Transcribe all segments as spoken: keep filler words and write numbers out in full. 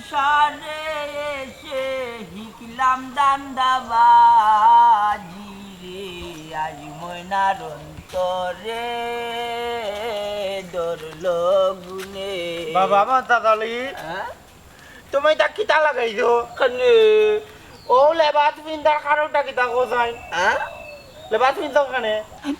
সারে এসে হিকলাম দান্দাবাজি রে, আজ ময়নার অন্তরে ধরলো গুনে। বাবা, আমার দাদালি, হ্যাঁ? তুমি ইতা কিতা লাগাইছো? কেনে? ও লেবাস পিন্দার কারণটা কিতা কোথায়? হ্যাঁ? লেবাস পিন্দো কেনে?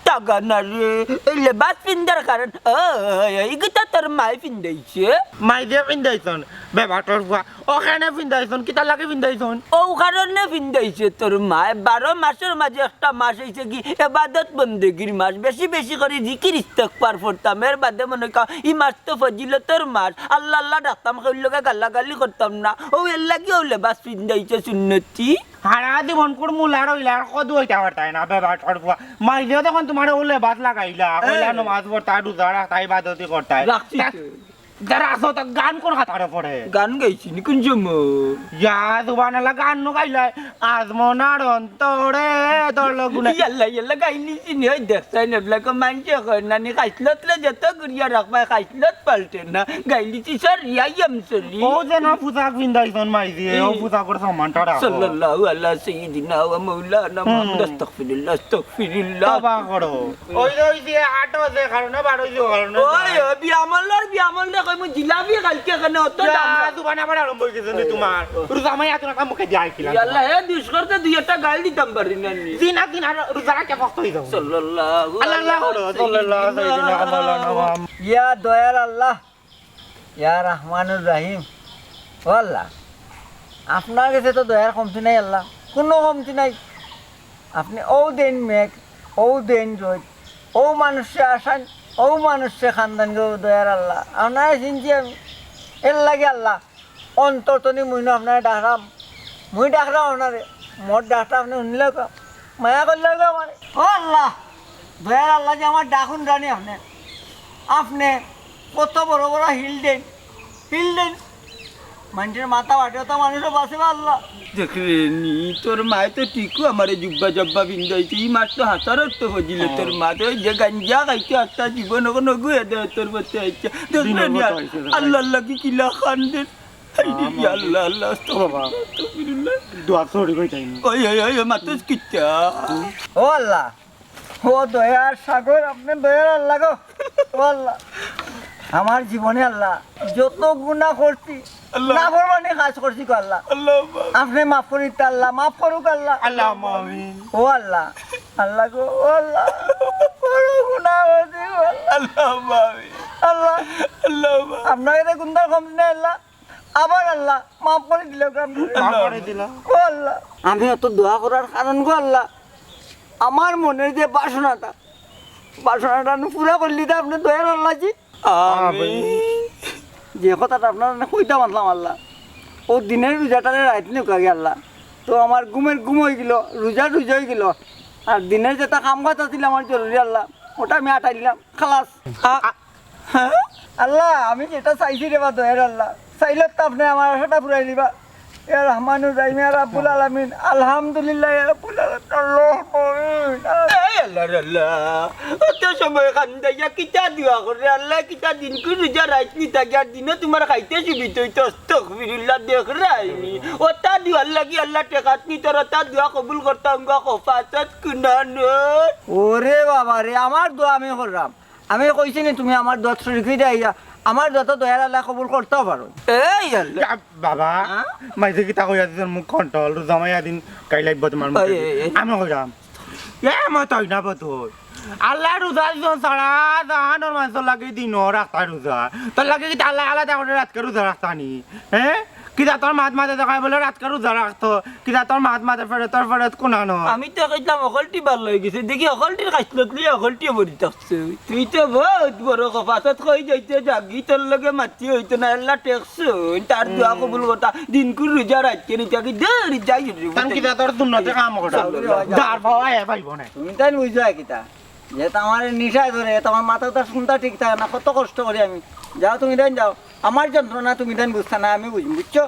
টাকা না রে, এই লেবাস পিন্দার কারণ, ওই, ইগুতা তোর মায়ে পিন্দাইছে। মাই দিয়া পিন্দাইছন, বেবাটর ফুয়া। ও কেনে পিন্দাইছন, কিতা লাগি পিন্দাইছন? ও কারণে পিন্দাইছে তোর মায়ে। বারো মাসর মাঝে একটা মাস অইছে কি এবাদত বন্দেগির মাস, বেশি বেশি করি জিকির ইস্তেগফার পড়তাম। এর বাদে মনে কর ই মাস তো ফজিলতর মাস, আল্লাহ আল্লাহ ডাকতাম, কেউর লগে গালাগালি করতাম না। ও এর লাগি ও লেবাস পিন্দাইছে সুন্নতি। হারা জীবন কুর মুলা রইলা, আর কদু অইতা পারতায় না, বেবাটর ফুয়া। মাইজে তখন তোমার ও লেবাস লাগাইলা, কইলা এ। নমাজ পড়তায়, রোজা রাখতায়, ইবাদতি করতায়। রাখছি তা তো। যারা আছো, তা গান কোন খাতারে পড়ে? গান গাইছি নি কোন সময়? ইয়া, সুবহানাল্লাহ, গান নু গাইলায়। আজ মনার অন্তরে দল গুনে। ইয়াল্লা, ইয়াল্লা, গাইলিছি নি, ওই দেখছাই না, এবলাকে মানষে কয় না নি, খাইছলত রে যত ঘুরিয়া রাখবায়, খাইছলত পাল্টে না। গাইলিছি, সর, ইয়াই আমি চলি। ও যে না পোশাক পিন্দাইছন মাইজি, ও হুম। পোশাকর সম্মানটা রাখো। সাল্লাল্লাহু আলা সাইয়্যিদিনা ওয়া মাওলানা হুম। মুহাম্মদ, আস্তাগফিরুল্লাহ, আস্তাগফিরুল্লাহ। তওবা করো। ওই যে, ওই যে, আটো যে কারণে, বার ওই যে কারণে। ওই, ওই, বিয়ামলর, বিয়ামল না কই, মুই জিলাপি কালকে কেনে অত যা, দাম? জুবান আবার আরম্ভ হয়ে গেছে নি তোমার। রোজা মাই এত না মুখে দিয়া আইছিলাম। ইয়াল্লা, হে দুষ্করতে দুই একটা গাল দিতাম পারি না নি। জি না, জি না, রোজা রাখা শক্ত হয়ে যাবো। সাল্লাল্লাহু আল্লাহ, আল্লাহ, আল্লাহ, সাইয়্যিদিনা সাল্লাল্লাহু সাইয়্যিদিনা মাওলানা মুহাম্মদ। ইয়া দয়ার আল্লাহ, ইয়া রহমানুর রহিম। ও আল্লাহ, আপনার গেছে তো দয়ার কমতি নাই আল্লাহ, কুনু কমতি নাই। আপনে অউ দেইন মেঘ, অউ দেইন রইদ, অউ মানুষরে আসাইন, অউ মানুষরে খান্দাইন গো দয়ার আল্লাহ। আপনারে চিনছি আমি, এর লাগি আল্লাহ। অন্তর তনে মুইন আপনারে ডাকরাম, মুই ডাকরাম আপনারে, মোর ডাকটা আপনে হুনলে গো, মায়া করলে গো আমারে। ও আল্লাহ, দয়ার আল্লাহ যে আমার ডাক হুনরা নি আপনে, আপনে কত বড় বড় হিল দেইন, হিল দেইন, মানষর মাথা ফাটে তো মানুষও বাঁচে বা আল্লাহ। দেখরে নি, তোর মায়ে তো ঠিকউ আমারে জুব্বা জব্বা পিন্দাইছে, ই মাস তো হাজারো তো ফজিলতর মাস, ওই যে গাঞ্জা খাইতে আস্তা জীবন অখন অগু হেদায়তর পথে আইছে। দেখরে নি, আল্লাহ আল্লাহ কি কিলা খান দের। আল্লাহ, আল্লাহ, আস্তাগফিরুল্লাহ, আস্তাগফিরুল্লাহ। দোয়া করি কই তাই না? ওই, ওই, ওই, ওই, মাতুস কিচ্ছা। ও আল্লাহ, ও দয়ার সাগর, আপনে দয়ার আল্লাহ গো। ও আল্লাহ, আমার জীবনে আল্লাহ, যত গুনাহ করছি, আল্লাহ। নাফরমানি কাজ করছি গো আল্লাহ। আল্লাহ। আপনে মাফ করি দিতা আল্লাহ, মাফ করুক আল্লাহ। আল্লাহ, আমিন। ও আল্লাহ, আল্লাহ গো, ও আল্লাহ, বড় গুনাহ করছি গো আল্লাহ। আল্লাহ, আমিন। আল্লাহ, আল্লাহ। আপনার কাছে গুনার কম নাই আল্লাহ। আবার আল্লাহ মাফ করি দিলাম গো আপনে। মাফ করি দিলাম। ও আল্লাহ, আমি অত দোয়া করার কারণ গো আল্লাহ, আমার মনের যে বাসনাটা, বাসনাটা নু পুরা করলি তো আপনে দয়ার আল্লাহ জি। আমিন। যে কথাটা আপনারে কইতাম আনলাম আল্লাহ, ও দিনের রোজাটারে রাইত নিউকা গি আল্লাহ, তো আমার ঘুমের ঘুম অইগেলো, রোজার রোজা অইগেলো, আর দিনের যেটা কাম কাজ আছিল আমার জরুরি আল্লাহ, ওটা আমি আটাইলাম, খালাস। আ-, আ-, হ্যাঁ? আল্লাহ, আমি যেটা চাইছি রে বা দয়ার আল্লাহ, চাইলে তো আপনে আমার আশাটা পুরাই দিবা। ইয়া রহমানুর রহিম, ইয়া রাব্বুল আলামিন, আলহামদুলিল্লাহ, ইয়া রাব্বুল আলামিন, আল্লাহ, আমিন। এই আল্লাহ রে আল্লাহ, অত সময় কান্দাইয়া কিতা দোয়া করে, আল্লাহ কিতা দিন কুন রোজা রাইত নি থাকি, আর দিনে তোমার খাইতে সুবিধা অইতো, আস্তাগফিরুল্লাহ, দেখরায়নি। ওটা দোয়ার লাগি আল্লাহ টেকাত নি, তোর ওটা দোয়া কবুল করতাম গো, কফাসত কুনানো। ওরে বাবা রে, আমার দোয়া আমি করলাম। আমি কইছি নি তুমি আমার দোয়াত শরিক অইয়া আইয়া, আমার দোয়া তো দয়ার আল্লাহ কবুল করতাও পারো। এই আল্লাহ। ইয়া বাবা, হ্যাঁ? মাইজে কিতা কইয়া দিছন মুখ control, রোজা মাইয়া দিন কাইল আইবো তোমার মুখে। এই, এই, এই। আমি কইলাম, এ মত অই না বত অই। আল্লাহ রোজা দিছন সারা জাহানর মানষর লাগি দিনও রাখতা রোজা। তোর লাগি কিতা আল্লাহ আলাদা করি রাইতকে রোজা রাখতা নি? হ্যাঁ? কিতা তোর মাত মাতে দেখায় বলে রাইতকে রোজা রাখতো? কিতা তোর মাত মাতে ফেরতর ফেরত কুনানো? আমি তো কইতাম হকলটি ভালা অই গেছে, দেখি হকলটির খাইছলত লইয়া হকলটিও বড়ি থাকছে। তুই তো বউত বড় কফাসত কই যাইতে যাগি, তোর লগে মাতি অইতো না, আল্লাহ টেকছইন, তার দোয়া কবুল করতা, দিন কুন রোজা রাইতকে নি থাকি, দূর যাই রে। তান কিতা তোর দুর্নীতি কাম করে? চল, চল, চল। দাঁড় পাওয়া এ পাইব না। তুমি তাই বুঝবা কিতা? যে তো আমার নিশায় ধরে, এ তো আমার মাথা তো শুনতা ঠিক থাকে না, কত কষ্ট করি আমি। যাও তুমি তাই যাও, আমার যন্ত্রণা তুমি তাই বুঝতা না, আমি বুঝি, বুঝছো?